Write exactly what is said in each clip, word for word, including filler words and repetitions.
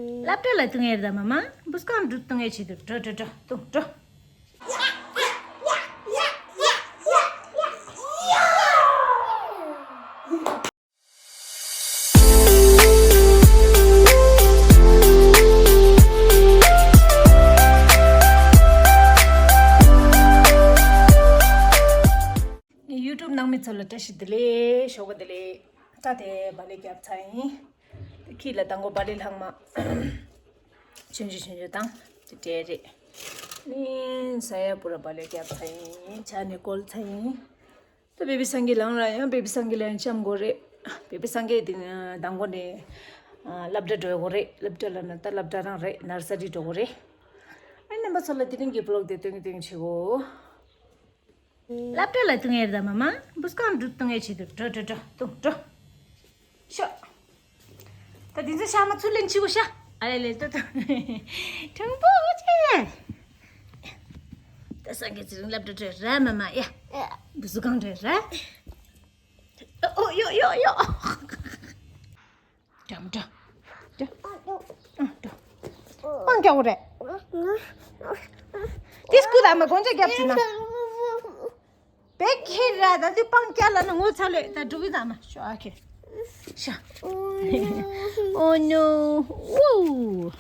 སློབ་གྲྭ་ལ་ཐུག་ངེར་ད་མ་མ་འབུ་སྐམ་འགྲོ་ཐུག་ངེར་ཆེད་དུ་འགྲོ་འགྲོ་འགྲོ་ཐུག་འགྲོ། ངའི་ཡུ་ཊུབ་ནང་མི་ཚོ་ལ་བཀྲ་ཤིས་བདེ་ལེགས། ཞོགས་པ་བདེ་ལེགས། ད་དེ་བག་ལེབ་བརྒྱབ་ཚར་ཡིན། དེ་ཁྱི་ལ་དང་པོ་བག་ལེབ་ལྷག་མ། ཆུང་ཆུང་ཆུང་ཆུང་དང་དེ་འདྲ་རེད། ནི་ས་ཡ་པུ་ར་བག་ལེབ་བརྒྱབ་ཚར་ཡིན། ཇ་ནི་བསྐོལ་ཚར་ཡིན། ད་བེ་བི་སངས་རྒྱས་ལངས་ར་ཡང་བེ་བི་སངས་རྒྱས་ལ་ཡང་བཤམས་དགོས་རེད། བེ་བི་སངས་རྒྱས་དེ་དང་པོ་ནས་སློབ་གྲྭ་འགྲོ་དགོས་རེད། སློབ་གྲྭ་ལ་ན་ད་སློབ་གྲྭ་རང་རེད། ནར་སི་རི་འགྲོ་དགོས་རེད། ཨ་ནི་རྣམ་པ་ཚོ་ལ་དེ་རིང་གི་བི་ལོག་དེ་སྟོན་གི་སྟོན་གི་བྱེད་གོ། སློབ་གྲྭ་ལ་ཐུག་ངེར་ད་མ་མ་འབུ་སྐམ་འགྲོ་ཐུག་ངེར་ཆེད་དུ་འགྲོ་འགྲོ་འགྲོ་ཐུག་འགྲོ། ཤོག་ད་དེ་ཚོ་ཤ་མ་ཚུར་ལེན་ཆི་བོ་ཤ། ཨ་ལེ་ལེ་ཏོ་ཏོ། དྲང་པོ་ཆེ། ད་སངས་རྒྱས་ཚེ་རིང་སློབ་གྲྭ་འགྲོ་ར་མ་མ་ཡ། འབུ་སྐམ་འགྲོ་ར། ཨོ་ཡོ་ཡོ་ཡོ། འགྲམ་འགྲོ། འགྲོ། ཨ་འགྲོ། སྤང་རྒྱག་གོ་རེད། དེ་སྐུ་དང་མ་དགོང་ཅག་རྒྱབ་བྱུང་ན། བེག་ཁེ་ར་ད་དུས་སྤང་རྒྱག་ལ་ན་ངོ་ཚ་ལོས་ད་འགྲོ་གི་དང་མ་ཤོ་ཨ་ཁེ། ཤ། Oh no. Woo.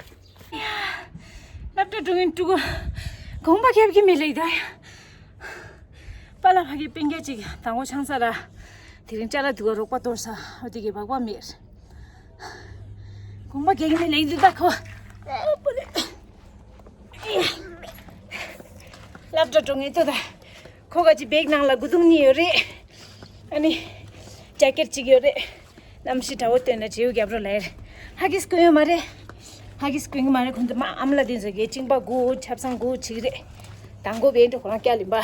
སློབ་གྲྭ་འགྲོ་མཁན་ཕྲུ་གུ་གོམ་པ་རྒྱབ་ཀྱི་མི་ལེགས་ད་ཡ། པཱ་ལགས་ཕ་གི་སྤུན་ཀྱག་ཅིག་དང་པོ་ཆང་ས་ར། དེ་རིང་ཅ་ལག་དུ་བ་རོགས་པ་གཏོར་ས་འོ་དེ་གི་བག་པ་མེད། གོམ་པ་རྒྱག་མི་ལེགས་འདུག་ད་ཁོ། སློབ་གྲྭ་འགྲོ་མཁན་ཐོ་ད། ཁོ་ག་ཅི་བེག་ནང་ལ་སྒོ་རྡུང་གཉིས་ཡོད་རེད། ཨ་ནི། ཇ་ཀེར་གཅིག་ཡོད་རེད། གནམ་གཤིས་དྲ་བོ་བཏོན་ན་བྱིའུ་རྒྱབ་རོགས་ལས། ཧ་གིས་སྐུ་ཡོད་མ་རེད། ཧ་གིས་སྐུ་ཡོད་མ་རེད། ཁོང་ཚོ་མ་ཨམ་ལ་དེ་ཚོ་གི་གཅིན་པ་དགུ་ཆབ་གསང་དགུ་བྱིག་རེད། དང་པོ་བེ་འགྲོ་ཁོ་རང་སྐྱ་ལིམ་པ།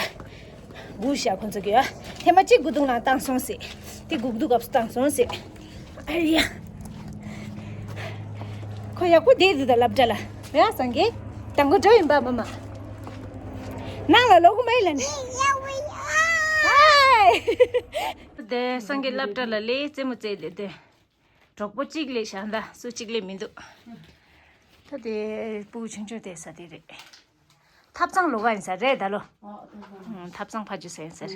དགུ་ཤ་ཁོང་ཚོ་གི་ཨ། ཐེངས་མ་གཅིག་སྒོ་རྡུང་ནང་བཏང་སོང་ཟེར། དེ་སྒུག་སྡུག་སྐབས་སུ་བཏང་སོང་ཟེར། ཨ་ཡ། ཁོ་ཡག་པོ་བསྡད་འདུག་ད་སློབ་གྲྭ་ལ། ཡ་སངས་རྒྱས། དང་པོ་འགྲོ་ཡིན་པ་མ་མ། ནང་ལ་ལོག་གི་མ་ཡིན་ལ་ནི། ཧའི། དེ་སངས་རྒྱས་སློབ་གྲྭ་ལ་ལས་རྩེད་མོ་རྩེ་བསྡད་དེ། གྲོགས་པོ་གཅིག་ལས་བཞག་ད་སུ་གཅིག་ལས་མི་འདུག་ད་དེ་སྤུ་གུ་ཆུང་ཆུང་བསྡད་ས་དེ་རེད། ཐབ་ཚང་ལོགས་ཀ་ཡིན་ས་རེད་ད་ལོ། ཨ་ཐབ་ཚང་། ཨང་ཐབ་ཚང་ཕ་ཇུ་ས་ཡིན་ས་རེད།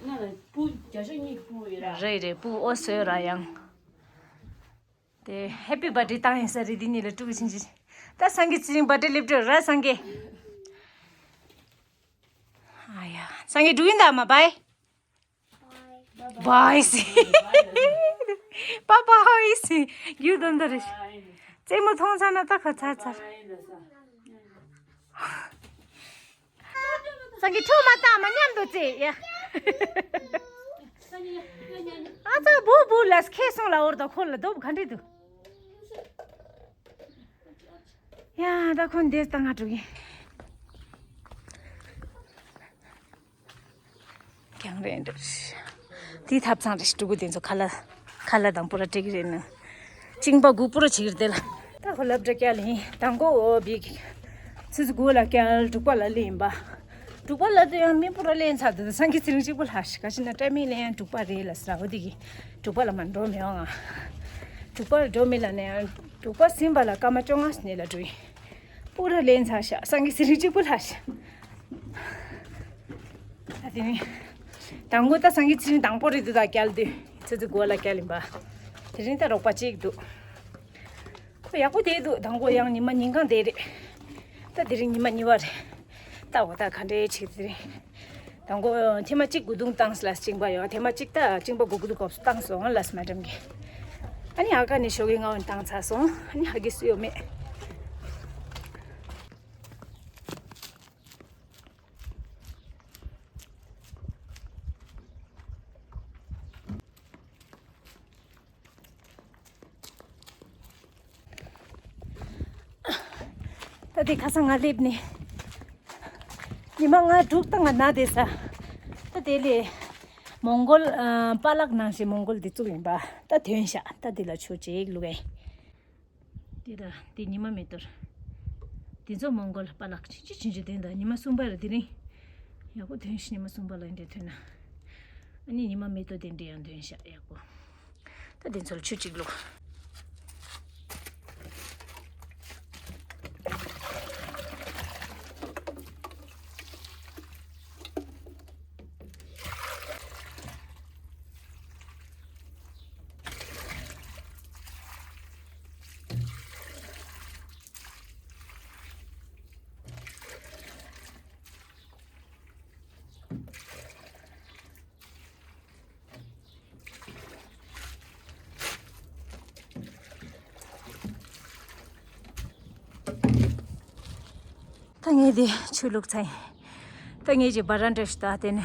ང་ལ་སྤུ་བརྒྱ་ཆ་གཉིས་སྤུ་ཡོད་ར། རེད་རེད། སྤུ་ཨོ་སོས་ར་ཡང་། དེ་ཧེ་པི་བར་ཌེ་བཏང་ཡིན་ས་རེད། འདི་གཉིས་ལ་ཕྲུ་གུ་ཆུང་ཆུང་། ད་སངས་རྒྱས་ཚེ་རིང་བར་ཌེ་སླེབས་འགྲོ་ར་སངས་རྒྱས། ཨ་ཡ་སངས་རྒྱས་འགྲོ་གིན་ད་མ་བའི། བའི་སི། པ་པ་ཧའི་སི། རྒྱུ་དོན་དོ་རེ། རྩེད་མོ་མཐོང་ཚར་ན་ད་ཁ་ཚར་ཚར། སངས་རྒྱས་ཁྱོད་མ་བཏང་མ་མཉམ་དུ་རྩེ་ཡ། ཨ་ཙ་བུ་བུ་ལ་ཁེ་སོང་ལ་འོར་དོ་ཁོ་ལ་རྡོབ་ག་འདྲི་འདུག་ཡ་ད་ཁོ་འདེད་ད་ང་འགྲོ་གི། རྒྱང་རིང་རེད། དེའི་ཐབ་ཚང་རེད། ཕྲུ་གུ་དེ་ཚོ་ཁ་ལག་ཁ་ལག་དང་པུ་ར་སྤྲད་ཀྱི་རེད་ནི། གཅིན་པ་དགུ་པུ་ར་བྱེད་ཀྱི་རེད་དེ་ལ། ད་ཁོ་སློབ་གྲྭ་བསྐྱལ་ཡིན། དང་པོ་འོ་བི་ཆུ་ཚོད་དགུ་ལ་བསྐྱལ། དྲུག་པ་ལ་སླེབས་ཡིན་པ། དྲུག་པ་ལ་དེ་ཡང་མི་པུ་ར་སླེབས་ཚར་འདུག་སངས་རྒྱས་ཚེ་རིང་གཅིག་པུ་ལྷག་ཤག་ག་ཅི་ན་སྐྲ་མིག་ལ་ཡང་དྲུག་པ་རེད་ལ་ཟེར་འོ་དེ་གི་དྲུག་པ་ལ་མ་འགྲོ་མི་ཡོང་ང་། དྲུག་པ་ལ་འགྲོ་མི་ལ་ནས་ཡང་དྲུག་པ་ཟིན་པ་ལ་སྐར་མ་བཅོ་ལྔ་ནས་ལ་འགྲོ་ཡིན། པུ་ར་ལེན་ཚར་ཤག་སངས་རྒྱས་ཚེ་རིང་གཅིག་པུ་ལྷག་ཤག་ད་དེ་རིང་། དང་པོ་ད་སངས་རྒྱས་ཚེ་རིང་དང་པོ་རེད་འདུག་ད་བསྐྱལ་དུས་ཆུ་ཚོད་དགུ་པ་ལ་བསྐྱལ་ཡིན་པ། དེ་རིང་ད་རོགས་པ་གཅིག་འདུག་ཁོ་ཡག་པོ་བསྡད་འདུག་དང་པོ་ཡང་ཉི་མ་ཉིན་གང་བསྡད་རེད། ད་དེ་རིང་ཉི་མ་གཉིས་པ་རེད། ད་འོ་ད་ག་འདྲའི་ཆེ་དེ་རིང་། དང་པོ་ཐེངས་མ་གཅིག་སྒོ་རྡུང་བཏང་ལ་གཅིན་པ་ཡོད། ཐེངས་མ་གཅིག་ད་གཅིན་པ་སྒོ་སྒོ་རྡུང་སྐབས་སུ་བཏང་སོང་ལ་སི་མ་ཌམ་གིས། ཨ་ནི་ཨ་ཀ་ནས་ཞོགས་ཀས་ང་འོན་བཏང་ཚར་སོང་། ཨ་ནི་ཧ་གི་སུ་ཡོད་མེད། ད་དེ་ཁ་སང་ང་སླེབས་ནས་ཉི་མ་ལྔ་དྲུག་ད་ང་ན་བསྡད་ས། ད་དེ་ལས་མོང་གོལ་ཨ་པཱ་ལགས་ནང་བཞིན་མོང་གོལ་འདི་བཙུགས་ཡིན་པ། ད་ཐོན་ཤག་ད་དེ་ལ་ཆུ་ཅིག་བླུགས་ཡིན། དེ་ད་དེ་ཉི་མ་མེ་ཏོག་དེ་ཚོ་མོང་གོལ་པཱ་ལགས་ཆུང་ཆུང་ཆུང་ཆུང་དེ་ད་ཉི་མ་གསུམ་པ་རེད་དེ་རིང་། ཡག་པོ་ཐོན་ཤག་ཉི་མ་གསུམ་པ་ལ་འདྲ་ཐོན་ན། ཨ་ནི་ཉི་མ་མེ་ཏོག་དེ་འདྲ་ཡང་ཐོན་ཤག་ཡག་པོ། ད་དེ་ཚོར་ཆུ་གཅིག་བླུགས། ད་ངས་དེ་ཆུ་བླུགས་ཚར་ཡིན། ད་ངས་ཀྱི་བ་ར་འདྲ་ཞིག་ད་དེ་ནས།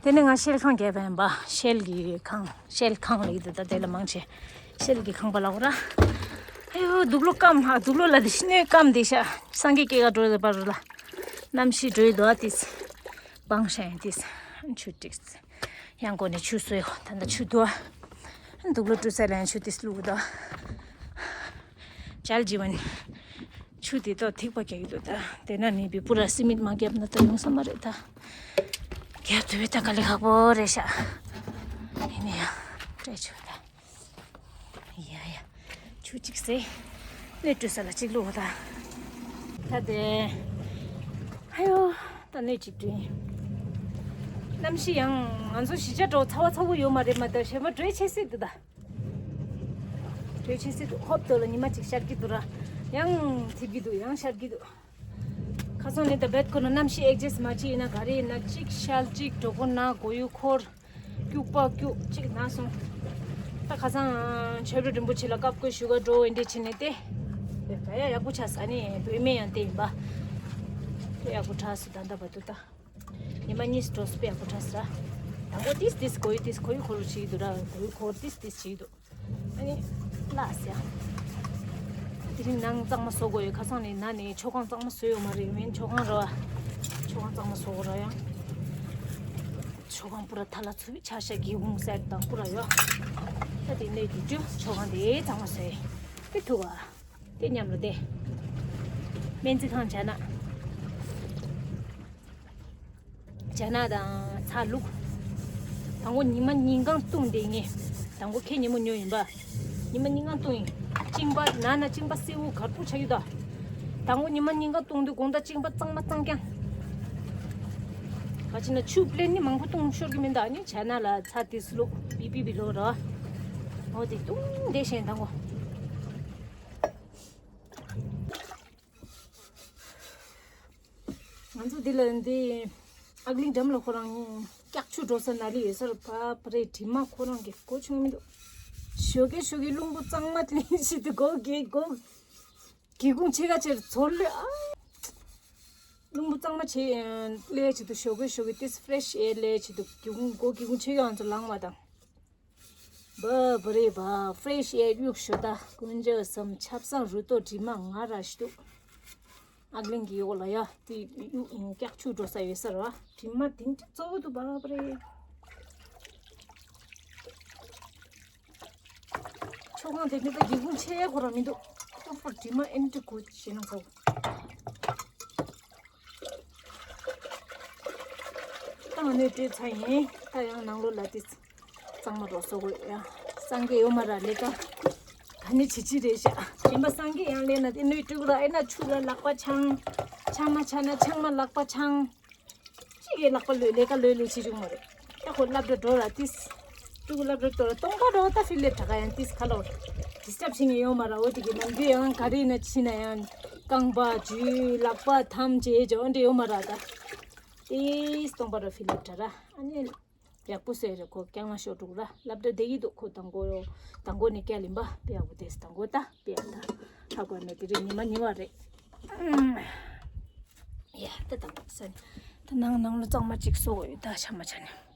དེ་ནས་ང་ཤེལ་ཁང་བརྒྱབ་པ་ཡིན་པ། ཤེལ་གྱི་ཁང་། ཤེལ་ཁང་ལ་ཡིད་དུ་ད་དེ་ལ་མང་ཆེ་ཤེལ་གྱི་ཁང་པ་ལ་འོ་ར། ཨ་ཡོ་དུག་ལོག་སྐམ། ཨ་དུག་ལོག་ལ་དེ་སྣོད་སྐམ་དེ་ཤ། སངས་རྒྱས་སྐྱེ་རྒ་འགྲོ་བའི་བར་ལ་གནམ་གཤིས་འགྲོ་ཡི་དོ་ཨ་ཏིས། སྤང་ཤ་ཡིན་ཏིས། ཆུ་ཏིགས། ཡང་སྒོ་ནས་ཆུ་གསོས། ད་ལྟ་ཆུ་དུ། དུག་ལོག་བཀྲུ་ས་ལ་ཡང་ཆུ་ཏིས་བླུགས་དོ། ཇལ་ཇི་ཝན། ཆུ་དེ་ཏོ་ཐིགས་པ་རྒྱག་གི་འདུག་ད་དེ་ན་ནི་བི་པུ་ར་སི་མིད་མ་བརྒྱབ་ན་ད་ཡོང་ས་མ་རེད་ད། རྒྱབ་དུ་བའི་ད་དཀའ་ལས་ཁག་པོ་རེད་ཤག་ཡིན་ན་ཡང་སྤྲད་ཆོག་ད། ཡ་ཡ། ཆུ་གཅིག་ཟེ། སྣོད་བཀྲུ་ས་ལ་གཅིག་བླུགས་ད། ད་དེ། ཨ་ཡོ། ད་སྣོད་གཅིག་བཀྲུ་ཡིན། གནམ་གཤིས་ཡང་ང་ཚོ་གཞིས་ཆགས་འགྲོ་ཚ་བ་ཚ་བོ་ཡོད་མ་རེད་མ་གཏོགས་གཞན་པ་དྲོད་ཆེ་སྲིད་འདུག་ད། དྲོད་ཆེ་སྲིད་འདུག་ཧོབ་ཏོ་ལ་ཉི་མ་གཅིག་ཤར་གྱི་འདུག་ར། ཡང་ཐིབས་ཀྱི་འདུག་ཡང་ཤར་གྱི་འདུག་ཁ་སང་ནས་ད་བེད་ཁོ་ན་གནམ་གཤིས་ཨེག་ཇེས་མ་བྱས་ཡིན་ན་ག་རེ་ཡིན་ན་གཅིག་ཤར་གཅིག་གྲོད་ཁོག་ན་མགོ་ཡུ་འཁོར། སྐྱུག་པ་སྐྱུག་གཅིག་ན་སོང་། ད་ཁ་སང་ཆོས་ར་རིན་པོ་ཆེ་ལ་བཀའ་བཀོད་ཞུ་ག་འགྲོ་འོས་འདྲ་བྱས་ནས་ཏེ། བེད་ག་ཡ་ཡག་པོ་ཆགས་ས་ནི་བོད་སྨན་ཡང་དེ་ཡིན་པ། དེ་ཡག་པོ་དྲག་སོང་ད་ལྟ་བར་དུ་ད། ཉི་མ་གཉིས་འགྲོ་སོང་དཔེ་ཡག་པོ་དྲག་སོང་ར། དང་པོ་ཏིས་ཏིས་གོ་ཡུ་ཏིས་གོ་ཡུ་འཁོར་ལོ་བྱེད་ཀྱི་འདུག་ར་གོ་ཡུ་འཁོར་ཏིས་ཏིས་བྱེད་ཀྱི་འདུག་ཨ་ནི། ལགས་སོ། དེ་རིང་ནང་གཙང་མ་བཟོ་དགོས་ཡོད། ཁ་སང་ནས་ན་ནས་མཆོད་ཁང་གཙང་མ་བཟོས་ཡོད་མ་རེད། མིན་མཆོད་ཁང་ར་བ། མཆོད་ཁང་གཙང་མ་བཟོ་དགོས་ར་ཡང་། མཆོད་ཁང་པུ་ར་ཐ་ལ་ཚུ་བི་ཆ་ཤ་གི་ཧུང་སེར་དང་པུ་ར་ཡོད། ད་དེ་ནས་དུས་རྒྱུ་མཆོད་ཁང་དེ་གཙང་མ་བཟོས། དེ་ཐུག་བ། དེ་མཉམ་རུ་དེ། སྨན་རྩིས་ཁང་བྱ་ན། བྱ་ན་དང་ཚ་ལུག་དང་པོ་ཉི་མ་ཉིན་གང་བཏུང་དེ་ངས། དང་པོ་ཁྱེད་ཉིན་མོ་ཉོ་ཡིན་པ། ཉི་མ་ཉིན་གང་བཏུང་ཡིན། གཅིན་པ་ན་ན་གཅིན་པ་སེའུ་གར་པོ་ཆགས་ཡོད་ད། དང་པོ་ཉི་མ་ཉིན་གང་བཏུང་དུས་དགོང་དག་གཅིན་པ་གཙང་མ་གཙང་རྐྱང་། ག་ཅི་ན་ཆུ་པླེན་ནི་མང་པོ་བཏུང་ཤོར་གི་མིན་ད་ནི་བྱ་ན་ལ་ཚ་དེ་སུ་ལུག་པི་པི་པི་ལོ་ར། འོ་དེ་བཏུང་དེ་བཞིན་དང་པོ། ང་ཚོ་འདི་ལ་འདི་ཨག་གླིང་འགྲམ་ལ་ཁོ་རང་སྐྱག་ཆུ་འགྲོ་ས་ན་ལི་ཡོད་ས་རུ་ཕ་ཕ་རེ་དྲི་མ་ཁོ་རང་གི་གོ་ཆུང་མི་འདུག་ཞོ་གེ་ཞོ་གེ་རླུང་བུ་གཙང་མ་ལེན་ཞིག་ཏུ་གོ་གེ་གོ་གི་ཀུང་ཆེ་ག་ཆེར་ཚོར་ལེ་ཨ། རླུང་བུ་གཙང་མ་ཆེ་ལེ་ཆེ་ཏུ་ཞོ་གེ་ཞོ་གེ་ཏིས་ཕ་རེ་ཤི་ཨེར་ལེ་ཆེ་ཏུ་ཀུང་གོ་ཀུང་ཆེ་ག་ང་ཚོ་ལང་བ་དང་། བ་བ་རེ་བ་ཕ་རེ་ཤི་ཨེར་གཡུག་ཞོ་ད་ཀུན་ཇ་སམ་ཆབ་གསང་རུ་ཏོ་དྲི་མ་ང་ར་ཤི་ཏུ། ཨག་གླིང་གི་ཡོག་ལ་ཡ་དེ་གཡུག་སྐྱག་ཆུ་འགྲོ་ས་ཡོད་ས་ར་བ་དྲི་མ་དེང་ཅི་གཙོ་བོ་དུ་བ་བ་རེ། མཆོད་ཁང་དེ་མི་ད་སྒེའུ་ཁུང་ཆེ་ཁོ་ར་མི་འདུག་ཁོ་ཁོ་དྲི་མ་ཨེན་ཏི་གོ་ཞེ་ན་ཚོ། ད་ང་ནས་སྤྲོད་ཚར་ཡིན། ད་ཡང་ནང་ལོགས་ལ་དེ་གཙང་མ་རོགས་བཟོ་དགོས་ཡ། སངས་རྒྱས་ཡོད་མ་ར་ལས་ཀ་ག་ནས་བྱེད་ཀྱི་རེད་ཤག་གཞན་པ་སངས་རྒྱས་ཡང་ལས་ན་དེ་སྣོད་སྤྲུག་ར་ཨེ་ན་ཆུ་ལ་ལག་པ་འཆང་། ཆང་མ་ཆ་ན་ཆང་མ་ལག་པ་འཆང་། གཅིག་གིས་ལག་པ་ལོས་ལས་ཀ་ལོས་ལོས་བྱེད་ཆོག་མ་རེད། ད་ཁོ་སློབ་གྲྭ་འགྲོ་ར་ཏིས། སྤྲུག་སློབ་གྲྭ་འགྲོ་ར་སྟོང་པ་འགྲོ་ད་ཕི་ལེ་དྲ་ག་ཡང་ཏིས་ཁ་ལོ། ཌི་སི་ཊབ་བྱེད་ངེས་ཡོད་མ་ར་འོ་དེ་གི་ནམ་རྒྱུན་ཡང་ག་རེ་ན་ཕྱིན་ན་ཡང་རྐང་པ་འཇུས་ལག་པ་ཐམས་ཅད་འཇོག་འདྲེ་ཡོད་མ་ར་ད། ཏིས་སྟོང་པ་ར་ཕི་ལེ་དྲ་ར་ཨ་ནི། ཡག་པོ་བཟོས་རེད་ཁོ་རྐྱང་ལ་ཤོར་འགྲོ་ར་སློབ་གྲྭ་བསྡད་ཀྱི་འདུག་ཁོ་དང་པོ་དང་པོ་ནས་བསྐྱལ་ཡིན་པ་དཔེ་ཡག་པོ་དེས་དང་པོ་ད་དཔེ་ཡག་ད་ཧ་གོ་ནས་དེ་རིང་ཉི་མ་ཉི་མ་རེད། ཡ་ད་དང་པོ་ས་ནས་ད་ནང་ནང་ལ་གཙང་མ་ཅིག་བཟོ་དགོས་ཡོད་ད་ཆ་མ་ཆ་ནས།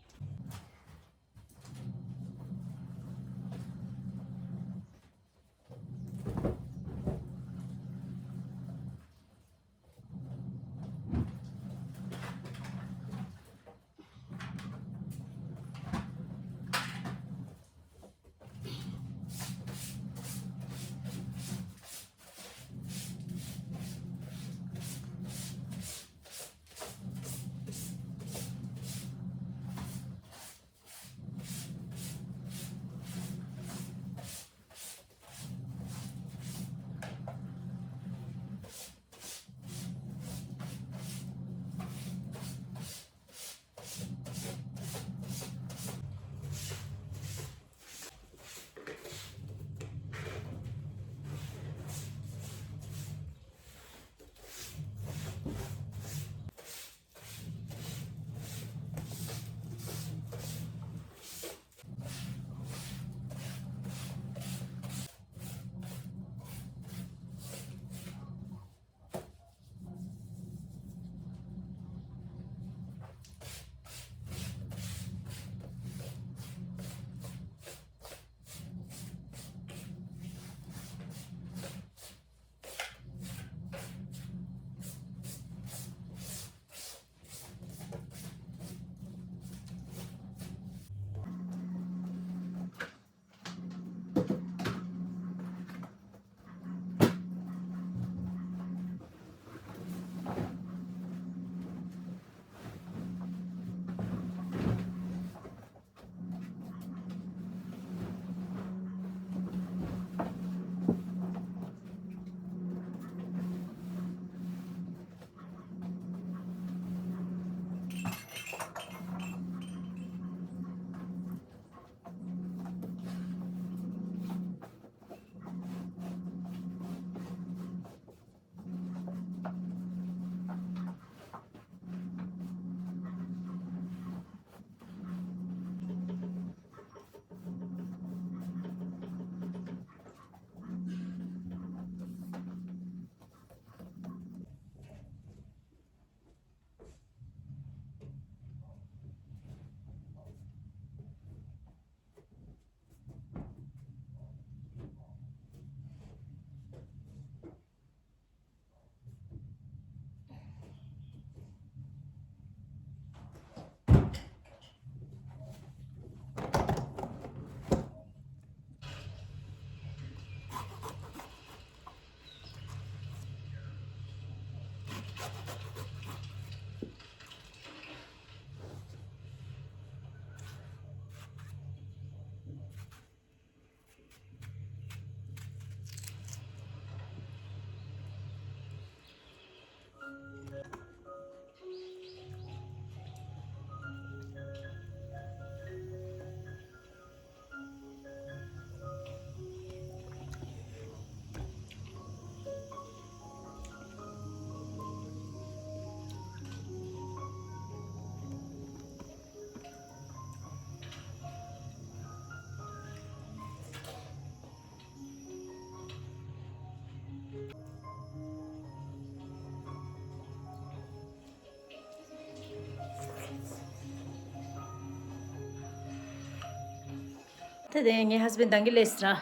ད་དེ་ངའི་ཧས་བྷེན་ཌི་འདང་གི་ལས་ར།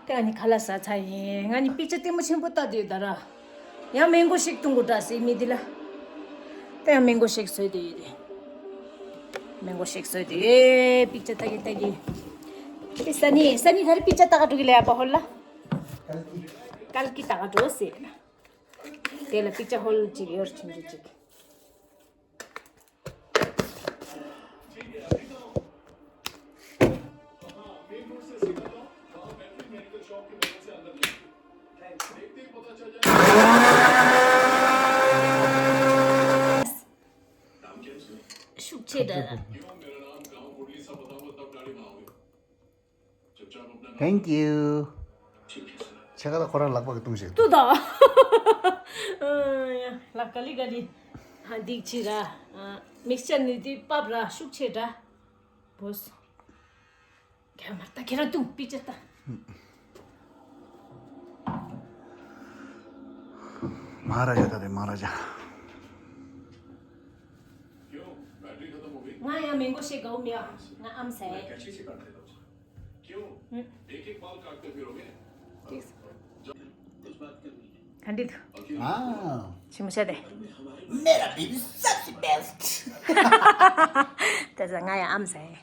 དེ་ང་ནི་ཁ་ལག་ཟ་ཚར་ཡིན། ང་ནི་པིག་ཅར་ལྟད་མོ་ཆེན་པོ་ལྟ་དུས་ད་ར། ཡང་མེང་གོ་ཤེག་བཏུང་དགོས་འདྲ་ཟེར་མི་འདི་ལ། དེ་ཡང་མེང་གོ་ཤེག་བཟོས་དེ་ཡོད་དེ། མེང་གོ་ཤེག་བཟོས་དེ་ཡོད། པིག་ཅར་ལྟ་གི་ལྟ་གི། དེ་ས་ནི་ས་ནི་ག་རེ་པིག་ཅར་ལྟ་ག་འགྲོ་གི་ལས་ཡ་པ་ཧོར་ལ། ཀལ་ཀི་ལྟ་ག་འགྲོ་ཟེར་ན། དེ་ལ་པིག་ཅར་ཧོལ་ཅིག་ཡོད་ཆུང་ཆུང་ཅིག་ཤུགས་ཆེ་དྲགས། Thank you. ཕྱེད་ཀ་ལ་ཁོ་རང་ལག་པ་གིས་བཏུང་ཤིག་ཏུ་ད། ལག་ག་ལི་ག་ལི། ཧ་འདིག་ཅི་ར། མིག་སི་ཅར་ནི་དེ་པབ་ར་ཤུགས་ཆེ་དྲགས། བོས། ཁྱེད་མར་ལྟ། ཁྱེད་རང་བཏུང་པིག་ཅར་ལྟ། མ་ཧ་ར་ཇ་ད་རེད། མ་ཧ་ར་ཇ། ང་ཡང་མེང་གོ་ཤེག་དགའ་བོ་མེད། ང་ཨམ་ཟ་ཡིན། ག་འདྲ་འདུག་ཨ། ཆི་མོ་ཤ་དེ། मेरा बेबी सबसे बेस्ट। ད་ཟ། ང་ཡང་ཨམ་ཟ་ཡིན།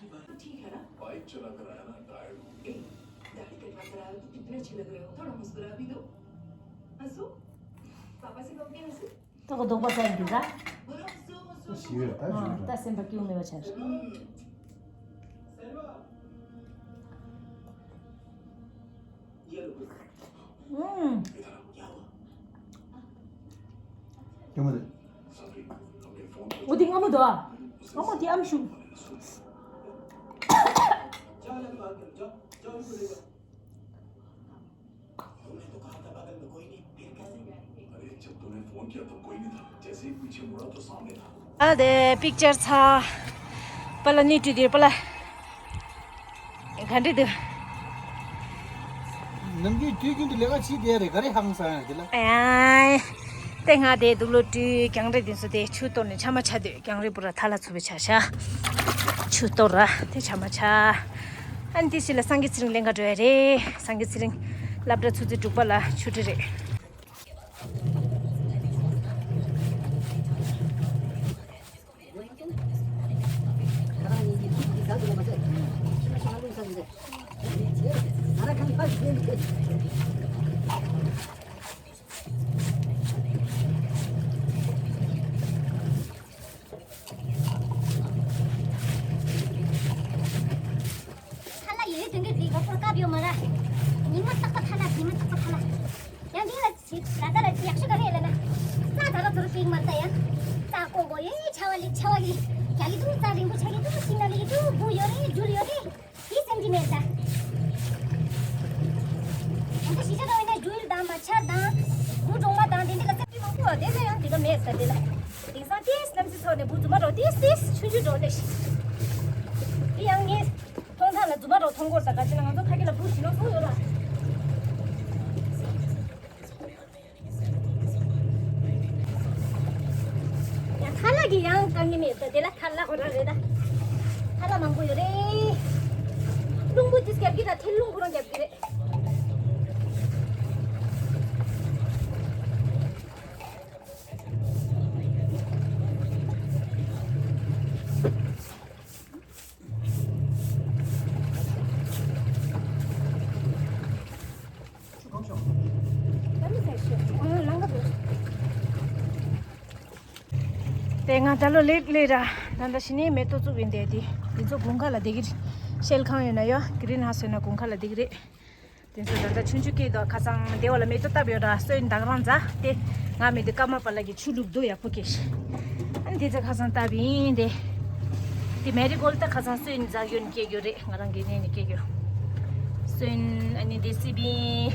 ད་ག་དོག་པ་ཟ་ཡིན་འདུག་ཟ། ཞིག་ཡོད་ད། ཞིག་ཡོད། ད་སེམས་པ་སྐྱིད་པོ་མེད་པ་ཆགས། ཨུམ། ཀྱེ་མ་རེད། འོ་དེ་སྔ་མོ་དོ། སྔ་མོ་དེ་ཨམ་ཞུ། अरे, जब तूने फोन किया तो कोई नहीं था, जैसे ही पीछे मुड़ा तो सामने था। ཨ་དེ་པིག་ཅར་ཚ། པ་ལ་ནི་ཏུ་དེ་པ་ལ། ག་འདྲ་འདུག་ནམ་རྒྱུན་དུས་རྒྱུན་དུ་ལས་ཀ་བྱེད་བསྡད་རེད། ག་རེ་ཧང་སང་ཡ་དེ་ལ། ཨའི། དེ་སྔ་དེ་དུག་ལོ་དུས་རྒྱང་རེད། དེ་ཚོ་དེ་ཆུ་གཏོར་ནས་ཆ་མ་ཆ་དུས་རྒྱང་རེད་པུ་ར་ཐ་ལ་ཚུ་བའི་ཆ་ཤ། ཆུ་གཏོར་ར་དེ་ཆ་མ་ཆ། ཨ་ནི་དེ་སི་ལ་སངས་རྒྱས་ཚེ་རིང་ལེན་ག་འགྲོ་ཡ་རེད། སངས་རྒྱས་ཚེ་རིང་སློབ་གྲྭ་ཆུ་ཚོད་དྲུག་པ་ལ་ཆུ་ཁྲིད་རེད། ཐ་ལ་ཡོད་དོན་གྱི་རིགས་ལ་ཁོ་སྐབས་ཡོད་མ་ར། ཉི་མ་རྟག་པ་ཐ་ལ། ཉི་མ་རྟག་པ་ཐ་ལ། ཡང་འདི་ལ་ཅིག་ལ་ད་ལ་ཡག་ཤོས་ག་རེ་ལ་ན། རྩྭ་ད་ར་ཚུར་ཤིག་མར་ལྟ་ཡ། རྩྭ་ཀོང་པོ་ཡོད། ཆ་བ་ལི་ཆ་བ་གི། རྒྱ་གི་འདུག་རྩྭ་རིང་པོ་ཆགས་ཀྱི་འདུག་ཤིང་ན་ལི་འདུག་སྦུག་ཡོད་རེད། འཇུར་ཡོད་རེད། དེ་སེམས་ཀྱི་མེད་ད། ང་ཚོ་གཞིས་ཆགས་ནང་ཡིན་ན་འཇུར་དང་མ་ཆར་དང་། སྦུག་གྲོག་མ་དང་དེ་འདྲ་ལ་སེམས་ཀྱི་མང་པོ་བ། དེ་ལ་ཡང་དེ་ག་མེད་ད། དེ་ལ་དེང་སང་ཏིས་གནམ་གཤིས་ཚོགས་ནས་སྦུག་རྫུན་མ་རོ་ཏིས་ཏིས་ཆུང་ཆུང་འགྲོ་ལེ་ཤི། དེ་ཡང་ངས་མཐོང་ཐང་ལ་རྫུན་མ་རོ་མཐོང་གོ་ད། ག་ཅི་ན་ང་ཚོ་ཕ་གི་ལ་སྦུག་ཞིག་ལོ་སོང་ཡོད་ར། ཡང་ཁ་ལག་གི་ཡང་དཀའ་ངལ་མེད་ད། དེ་ལ་ཁ་ལག་ཁོ་རང་རེད་ད། ཁ་ལག་མང་པོ་ཡོད་རེད། རླུང་བུ་ཅིག་རྒྱབ་ཀྱི་ད། ཐལ་རླུང་ཁོ་རང་རྒྱབ་ཀྱི་རེད། དེ་ང་ད་ལོ་ལེགས་ལེགས་ར། ད་ལྟ་ཕྱི་ནས་མེ་ཏོག་བཙུགས་ཡིན་དེ། དེ་དེ་ཚོ་དགུན་ཁ་ལ་བསྡད་ཀྱི་རེད། ཤེལ་ཁང་ཡོད་ན་ཡོད། གི་རིན་ཧ་སོན་ན་དགུན་ཁ་ལ་བསྡད་ཀྱི་རེད། དེ་ཚོ་ད་ལྟ་ཆུང་ཆུང་སྐྱེས་འདུག་ཁ་སང་སྡེ་བ་ལ་མེ་ཏོག་བཏབ་ཡོད་ར། སོན་འདག་རང་འཛག་དེ། ང་མེད་དུས་ཀརྨ་པ་ལགས་ཀྱིས་ཆུ་བླུགས་འདུག་ཡག་པོ་སྐྱེས་ཤག་ཨ་ནི་དེ་ཚོ་ཁ་སང་བཏབ་ཡིན་དེ། དེ་མེ་རི་གོལ་ད་ཁ་སང་སོན་འཛག་ཡོད་ནི་སྐྱེས་ཡོད་རེད། ང་རང་གི་གནས་ནས་སྐྱེས་ཡོད། སོན་ཨ་ནི་དེ་སི་པིན།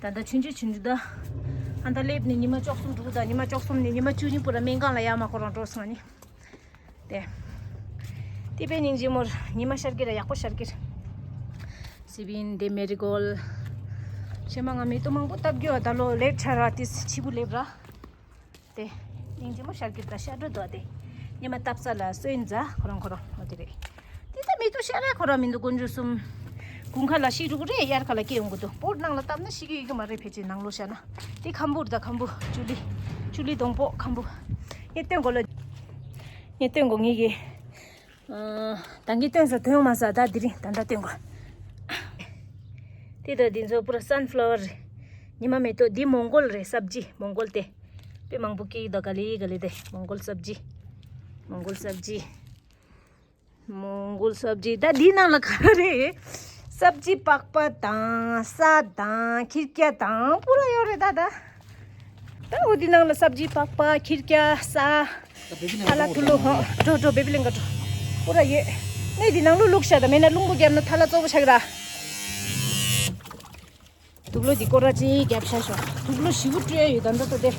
ད་ལྟ་ཆུང་ཆུང་ཆུང་ཆུང་ད། ཨ་ད་སླེབས་ནས་ཉི་མ་བཅུ་གསུམ་འགྲོ་གི་ད། ཉི་མ་བཅུ་གསུམ་ནས་ཉི་མ་བཅུ་གཉིས་པུ་ར་སྨན་ཁང་ལ་ཡར་མར་ཁོ་རང་འགྲོ་སོང་ནི། དེ། དེ་དཔེ་སྙིང་རྗེ་མོ། ཉི་མ་ཤར་གི་ར། ཡག་པོ་ཤར་གི་ར། སི་པིན་དེ་མེ་རི་གོལ། ཕྱི་མ་ང་མེ་ཏོག་མང་པོ་བཏབ་རྒྱུ་བ། ད་ལོ་ལེཊ་ཆགས་ར། དེ་ཕྱི་པོ་སླེབས་ར། དེ་སྙིང་རྗེ་མོ་ཤར་གི་ར། ད་ཤར་འགྲོ་འདུག་དེ། ཉི་མ་བཏབ་ས་ལ་སོན་འཛག་ཁོ་རང་ཁོ་རང་འོ་དེ་རེད། དེ་ད་མེ་ཏོག་ཤར་ར་ཁོ་རང་མི་འདུག་དཀོན་མཆོག་གསུམ། དགུན་ཁ་ལ་ཤི་འགྲོ་གི་རེད། དབྱར་ཁ་ལ་སྐྱེ་ཡོང་གི་འདུག་པོཊ་ནང་ལ་བཏབ་ན་ཤི་གི་ཡོད་གི་མ་རེད། ཕལ་ཆེར་ནང་ལོགས་བཞག་ན། དེ་ཁམ་བུ་རེད་ད། ཁམ་བུ་ཅུ་ལི། ཅུ་ལི་སྡོང་པོ་ཁམ་བུ། ངས་སྟོན་གོ་ལ། ངས་སྟོན་གོ་ངེད་ཀྱི། ཨ། ད་གིན་སྟོན་ས་ཐོན་མ་ས། ད་དེ་རིང་ད་ལྟ་སྟོན་གོ། དེ་ད་འདི་ཚོ་པུ་ར་སན་ཕ་ལ་ཝར་རེད། ཉི་མ་མེ་ཏོག་འདི་མོང་གོལ་རེད། སབ་ཇི་མོང་གོལ་དེ། དཔེ་མང་པོ་སྐྱེ་གི་འདུག་ག་ལེ་ག་ལེ་དེ། མོང་གོལ་སབ་ཇི། མོང་གོལ་སབ་ཇི། མོང་གོལ་སབ་ཇི། ད་འདི་ནང་ལ་ག་རེ་རེད། སབ་ཇི་པགས་པ་དང་ས་དང་ཁིར་ཀྱ་དང་པུ་ར་ཡོད་རེད་ད་ད། ད་འོ་འདི་ནང་ལ་སབ་ཇི་པགས་པ་ཁིར་ཀྱ་ས། ཨ་ལ་ཐུ་ལུ་ཧོ། འགྲོ་འགྲོ་བེ་བི་ལེན་ག་འགྲོ། པུ་ར་ཡོད། ནས་འདི་ནང་ལོ་བླུགས་ཤག་ད་མེད་ན་རླུང་བུ་བརྒྱབ་ན་ཐལ་ལ་གཙོ་བོ་ཆགས་ར། དུག་ལོག་འདི་སྐོར་ར་ཅིག་བརྒྱབ་ཤག་ཤོག་དུག་ལོག་ཞེ་པོ་སྤྲོད་ཡ་ཡོད་ད་ད་ལྟ་དེ།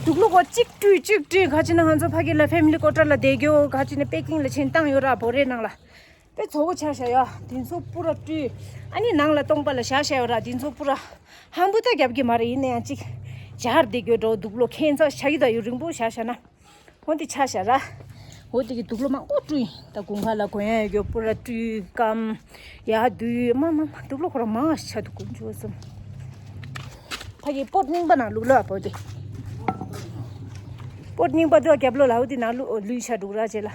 དུག་ལོག་གོ་གཅིག་བཀྲུས་གཅིག་བཀྲུས། ག་ཅི་ན་ང་ཚོ་ཕ་གི་ལ་ཕེ་མི་ལི་ཀོ་ཊར་ལ་བསྡད་རྒྱུ། ག་ཅི་ན་པེ་ཀིང་ལ་ཕྱིན་བཏང་ཡོད་ར་བོ་རེ་ནང་ལ། དཔེ་བཙོག་པོ་ཆགས་ཤག་ཡ། དེ་ཚོ་པུ་ར་བཀྲུས། ཨ་ནི་ནང་ལ་སྟོང་པ་ལ་བཞག་བཞག་ཡོད་ར། དེ་ཚོ་པུ་ར་ཧམ་པུ་ད་རྒྱབ་གི་མ་རེད། ཡིན་ན་ཡང་ཅིག་སྦྱར་བསྡད་རྒྱུ་འགྲོ། དུག་ལོག་ཁྱད་མཚར་ཆགས་ཀྱི་ད་ཡོད། རིང་པོ་བཞག་བཞག་ན། འོ་འདི་ཆགས་ཤག་ར། འོ་འདི་གི་དུག་ལོག་མང་པོ་བཀྲུས། ད་དགུན་ཁ་ལ་གོན་ཡ་ཡོད་རྒྱུ་པུ་ར་བཀྲུས་སྐམ། ཡ་དུས་མ་མ་མ་དུག་ལོག་ཁོ་ར་མང་ཆགས་འདུག་དཀོན་མཆོག་གསུམ། ཕ་གི་པོཊ་རྙིང་པ་ནང་བླུགས་ལ་བོ་དེ། པོཊ་རྙིང་པ་དུ་རྒྱབ་ལོགས་ལ་འོ་འདི་ནང་བླུགས་ལུས་ཤ་འདུག་ར་བྱས་ལ།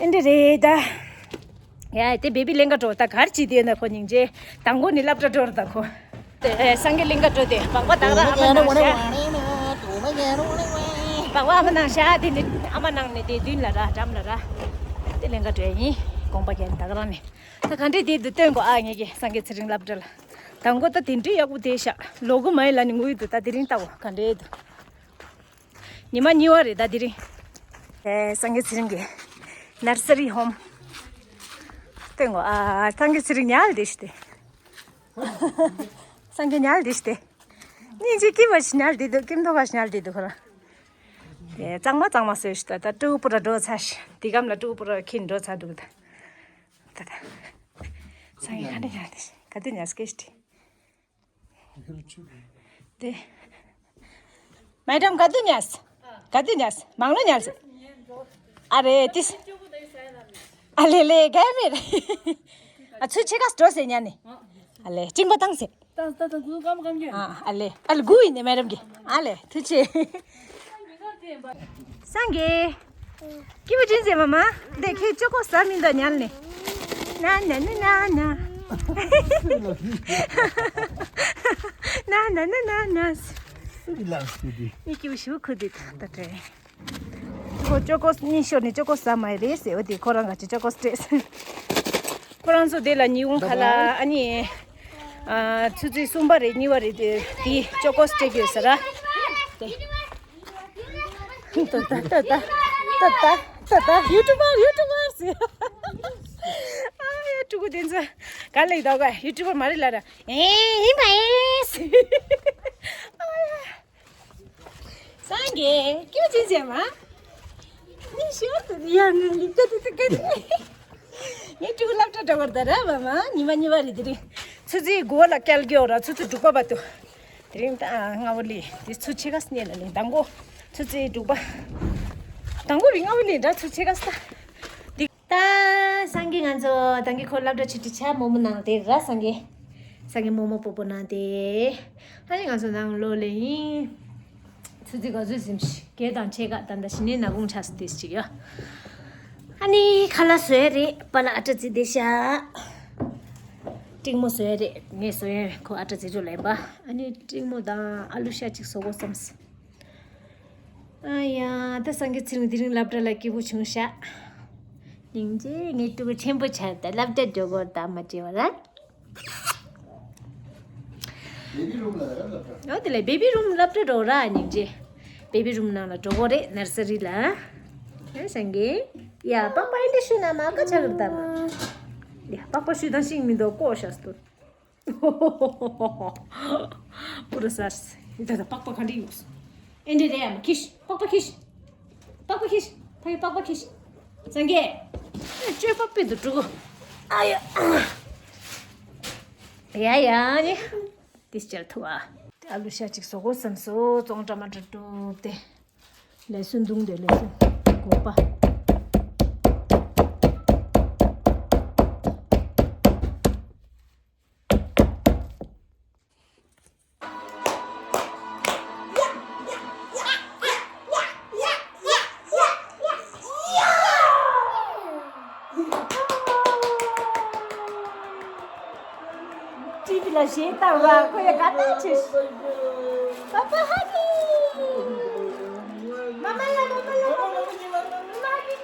ཨེ་འདྲ་རེད་ད། ཡ་དེ་བེ་བི་ལེན་ག་འགྲོ་ད་གར་ཅི་དེ་ན་ཁོ་སྙིང་རྗེ། དང་པོ་ནི་སློབ་གྲྭ་འགྲོ་ར་ད་ཁོ། དེ་སངས་རྒྱས་གླིང་ག་འགྲོ་དེ་སྦག་སྦག་དག་ར་ཨ་མ་ནང་ཤ། སྦག་སྦག་ཨ་མ་ནང་ཤ་དེ་ནི་ཨ་མ་ནང་ནས་དེ་མདུན་ལ་ར་འགྲམ་ལ་ར། དེ་ལེན་ག་འགྲོ་ཡ་ཡིན། དགོངས་པ་རྒྱན་དག་ར་ནས། ད་ག་འདྲས་དེ་དུ་སྟོན་གོ་ཨ་ངེད་ཀྱི་སངས་རྒྱས་ཚེ་རིང་སློབ་གྲྭ་ལ། དང་པོ་ད་དེ་འདྲས་ཡག་པོ་དེ་ཤ་ལོ་གུ་མ་ཡི་ལ་ནི་ངུ་ཡི་དུ་ད་དེ་རིང་ལྟ་གོ་ག་འདྲས་དུ། ཉི་མ་གཉིས་པ་རེད་ད་དེ་རིང་། ཨེ་སངས་རྒྱས་ཚེ་རིང་གི་ནར་སི་རི་ཧོམ། སྟོན་གོ་ཨ། སངས་རྒྱས་ཚེ་རིང་ཉལ་བསྡད་ཤི་སྟེ། སངས་རྒྱས་ཉལ་བསྡད་ཤི་སྟེ། སྙིང་རྗེ་སྐྱིད་པ་ཞིག་ཉལ་བསྡད་འདུག་སྐྱིད་མདོག་ཁ་ཞིག་ཉལ་བསྡད་འདུག་ཁོ་རང་། ཨེ་གཙང་མ་གཙང་མ་བཟོས་ཤི་ད། ད་ཕྲུ་གུ་པུ་ར་འགྲོ་ཚར་ཤི། དེ་གམ་ལ་ཕྲུ་གུ་པུ་ར་ཁྱེར་འགྲོ་ཚར་འདུག་ད། ད་ད། སངས་རྒྱས་ག་འདྲས་ཉལ་བསྡད་ཤི། ག་དུས་ཉལ་སྐད་ཤི་སྟེ། དེ། མེ་ཌམ་ག་དུས་ཉལ། ག་དུས་ཉལ། མང་ལོ་ཉལ། ཨ་རེ་ཏིས། ཨ་ལེ་ལེ་ག་མེད། ཨ་ཚུ་ཆེ་ག་སྤྲོ་སེ་ཉལ་ནི། ཨ་ལེ་ཅིང་པ་བཏང་སེ། ད་ད་ད་གུ་ཀམ་ཀམ་གྱི། ཨ་ཨ་ལེ་ཨ་ལེ་གུ་ཡིན་ནི་མེ་ཌམ་གྱི། ཨ་ལེ་ཐུགས་རྗེ་ཆེ། སངས་རྒྱས། སྐྱིད་པོ་ཅན་ཟེར་མ་མ། འདི་ཁྱེད་ཅོ་ཀོ་ཟ་མི་འདུག་ཉལ་ནས། ན་ན་ན་ན་ན། ན་ན་ན་ན་ན། སུ་རི་ལངས་སུ་དེ། ཨི་སྐྱིད་པོ་ཞུ་ཁུ་དེ་ད་ད་དྲན། ཁོ་ཅོ་ཀོ་གཉིས་ཤོར་ནས་ཅོ་ཀོ་ཟ་མ་རེད་ཟེར་བ་དེ་ཁོ་རང་ག་ཅི་ཅོ་ཀོ་སྤྲད། ཁོ་རང་ཚོ་དེ་ལ་ཉི་ཧོང་ཁ་ལ་ཨ་ནི། ཨ་ཆུ་ཚོད་གསུམ་པ་རེད་གཉིས་པ་རེད་དེ་དེ་ཅོ་ཀོ་སྤྲད་ཀྱི་ཡོད་ས་ར། དེ། ཏོ་ཏ་ཏོ་ཏ་ཏོ་ཏ་ཏོ་ཏ་ཡུ་ཊུབ་པར་ཡུ་ཊུབ་པར་ཟེར། ཨ་ཡ་ཕྲུ་གུ་དེ་ཚོ་ག་ལེགས་འདུག་ག་ཡུ་ཊུབ་པར་མ་རེད་ལ་ར། ཨེ་ཡིན་པ་ཨེ་ཟེར། ཨ་ཡ། སངས་རྒྱས་སྐྱོ་ཅི་བྱེད་མ། ནི་ཤོར་དུ་ཡང་ནི་ལིག་ཏུ་ཏུ་ཏུ་ཀ་ནི། ངས་ཕྲུ་གུ་སློབ་གྲྭ་འགྲོ་བར་ད་ར་བ་མ་ཉི་མ་གཉིས་པ་རེད་དེ་རིང་། ཆུ་ཚོད་དགུ་པ་ལ་སྐྱེལ་གྱི་ཡོད་ར་ཆུ་ཚོད་དྲུག་པ་བར་དུ། དེ་རིང་ད་སྔ་བོ་ལི་དེ་ཚུ་ཆེ་ག་སྙེ་ལ་ལི་དང་གོ། ཆུ་ཚོད་དྲུག་པ། དང་གོ་བི་སྔ་བོ་ལི་འདྲ་ཆུ་ཆེ་ག་ས། དེ་ད་སངས་རྒྱས་ང་ཚོ་དང་གི་ཁོ་སློབ་གྲྭ་ཆུ་ཏི་ཆ་མོ་མོ་ནང་དེ་ར་སངས་རྒྱས། སངས་རྒྱས་མོ་མོ་པོ་པོ་ནང་དེ། ཨ་ནི་ང་ཚོ་ནང་ལོ་ལེ་ཡིན། ཆུ་ཚོད་ག་ཚོད་ཟིན་ཞིག་གེ་དང་ཆེ་ག་ད་ད་ཞི་ནས་ན་གུང་ཆ་སུ་དེ་ཞིག་ཡོད། ཨ་ནི་ཁ་ལག་བཟོས་རེད་པ་ལ་ཨ་ཏྲ་ཙི་དེ་ཤ། ཏིང་མོ་བཟོས་རེད་ངས་བཟོས་ཁོ་ཨ་ཏྲ་ཙི་ཅོ་ལེན་པ། ཨ་ནི་ཏིང་མོ་དང་ཨ་ལུ་ཤ་གཅིག་བཟོ་དགོས་བསམས། ཨ་ཡ་ད་སངས་རྒྱས་ཚེ་རིང་དེ་རིང་སློབ་གྲྭ་ལ་སྐྱིད་པོ་བྱུང་ཤག་སྙིང་རྗེ་ངའི་ཕྲུ་གུ་ཆེན་པོ་ཆགས་ད་སློབ་གྲྭ་འགྲོ་དགོས་ད་མ་བྲེལ་བ་ར། བེ་བི་རུམ་ལ་ཡ་ལབ་ར། ཨོ་དེ་ལས་བེ་བི་རུམ་སློབ་གྲྭ་འགྲོ་ར་སྙིང་རྗེ། བེ་བི་རུམ་ནང་ལ་འགྲོ་དགོས་རེད་ནར་སི་རི་ལ། ཡ་སངས་རྒྱས། ཡ་པགས་པ་ཨེ་འདྲ་ཞུ་ན་མ་ཀ་ཆགས་རེད་ད་མ། ཡ་པགས་པ་ཞུ་དང་ཤིང་མི་འདུག་ལྐོག་ཤ་སྟོར། པུ་ར་སར། ད་ད་པགས་པ་ག་འདྲ་ཡོད། ཨེ་འདྲ་རེད་ཡ་མ་ཁིཤ་པགས་པ་ཁིཤ། པགས་པ་ཁིཤ། ཕ་གི་པགས་པ་ཁིཤ། སངས་རྒྱས། ཨེ་སྤྱོད་པ་དཔེ་འདུག་འགྲོ་གོ། ཨ་ཡ། ཡ་ཡ་ནི། ཏིས་ཅར་ཐུ་ཨ། ཏེ་ཨ་ལུ་ཤ་གཅིག་བཟོ་དགོས་བསམ་སོ་ཙོང་ཏ་མ་ཏྲ་བཀྲུས་ཏེ། ལས་སུ་འདུང་དེ་ལས་སུ་གོ་པ། ཞེས་ལྟ་བ་ཁོ་ཡ་ག་ད་ཆེ། Papa huggy. Mama la, mama la, mama la, mama huggy.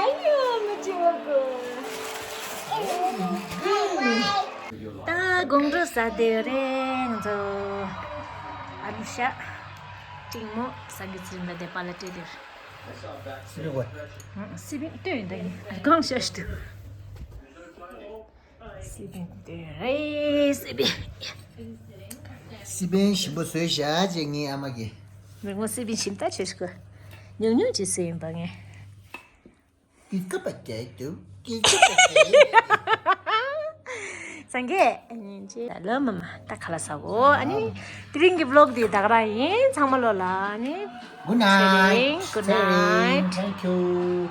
Ayo, mucho gusto. ད་དགོང་དྲོ་ཟ་དེ་རེད་ང་ཚོ། ཨ་ནི་ཤ་ཏིང་མོ་ས་གི་ཚིལ་འདི་དེ་པ་ལ་སྤྲད་དེ། སི་པན་གོ། སི་པན་ལྟོས་ཡིན་ད་ཡིན་གང་ཤ་ཞིག་ཏུ། སི་པན་ལྟོས་རེད་སི་པན། སི་པན་ཞིམ་པོ་བཟོས་བཞག་ཅེས་ངའི་ཨ་མ་གིས། མི་ངོ་སི་པན་ཞིམ་ད་ཆེ་ཞིག་གོ། ཉུང་ཉུང་ཅིག་སི་ཡིན་པ་ངས། ཀི་ཀ་པ་ཏེ་ཏུ། ཀི་ཀ་པ་ཏེ་ཏུ། སངས་རྒྱས། ཨ་ནི་ཅི་ལ་མ་མ་ད་ཁ་ལ་ཟ་གོ། ཨ་ནི་དེ་རིང་གི་vlog་འདི་ད་ག་རང་ཡིན། ཚང་མ་ལོ་ལ་ཨ་ནི། Good night. Good night. Thank you.